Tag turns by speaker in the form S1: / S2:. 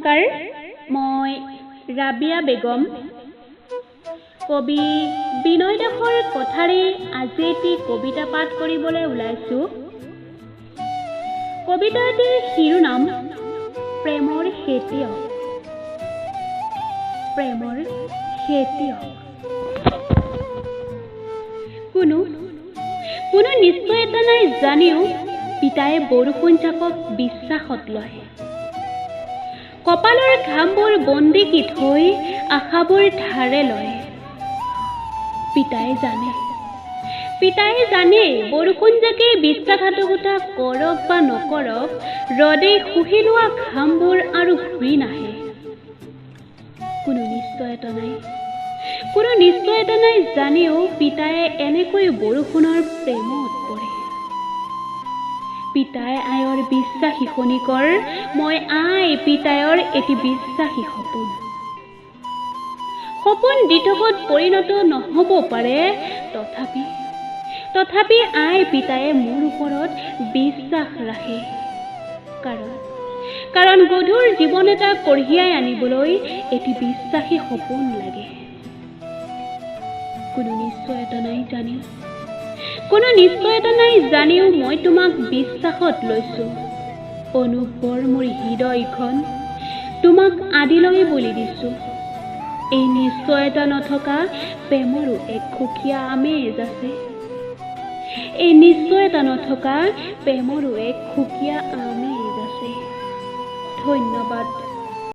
S1: নমস্কাৰ, মই ৰাবিয়া বেগম। কবি বিনয় দাসৰ কথাৰে আজি এটি কবিতা পাঠ কৰিবলৈ ওলাইছোঁ। কবিতাটিৰ শিৰোনাম প্ৰেমৰ খেতিয়ক। প্ৰেমৰ খেতিয়ক। কোনো কোনো নিশ্চয়তা নাই জানিও পিতায়ে বৰষুণ জাকক বিশ্বাসত লয়। কপালৰ ঘামবোৰ বন্দী থৈ আশাবোৰ ধাৰে লয়। পিতায়ে জানে, পিতায়ে জানে বৰষুণ জাকে বিশ্বাসঘাতকতা কৰক বা নকৰক, ৰ'দে শুহি লোৱা ঘামবোৰ আৰু ঘূৰি নাহে। কোনো নিশ্চয়তা নাই, কোনো নিশ্চয়তা নাই জানিও পিতায়ে এনেকৈ বৰষুণৰ প্ৰেমত পৰে। পিতাই আয়ৰ বিশ্বাসী খনিকৰ, মই আই পিতায়ৰ এটি বিশ্বাসী সপোন। সপোন দিঠকত পৰিণত নহ'ব পাৰে, তথাপি আই পিতায়ে মোৰ ওপৰত বিশ্বাস ৰাখে। কাৰণ গধুৰ জীৱন এটা কঢ়িয়াই আনিবলৈ এটি বিশ্বাসী সপোন লাগে। কোনো নিশ্চয়তা নাই জানিও, কোনো নিশ্চয়তা নাই জানিও মই তোমাক বিশ্বাসত লৈছোঁ। অনুপৰ মোৰ হৃদয়খন তোমাক আদিলৈ বুলি দিছোঁ। এই নিশ্চয়তা নথকা প্ৰেমৰো এক সুকীয়া আমেজ আছে। এই নিশ্চয়তা নথকা প্ৰেমৰো এক সুকীয়া আমেজ আছে। ধন্যবাদ।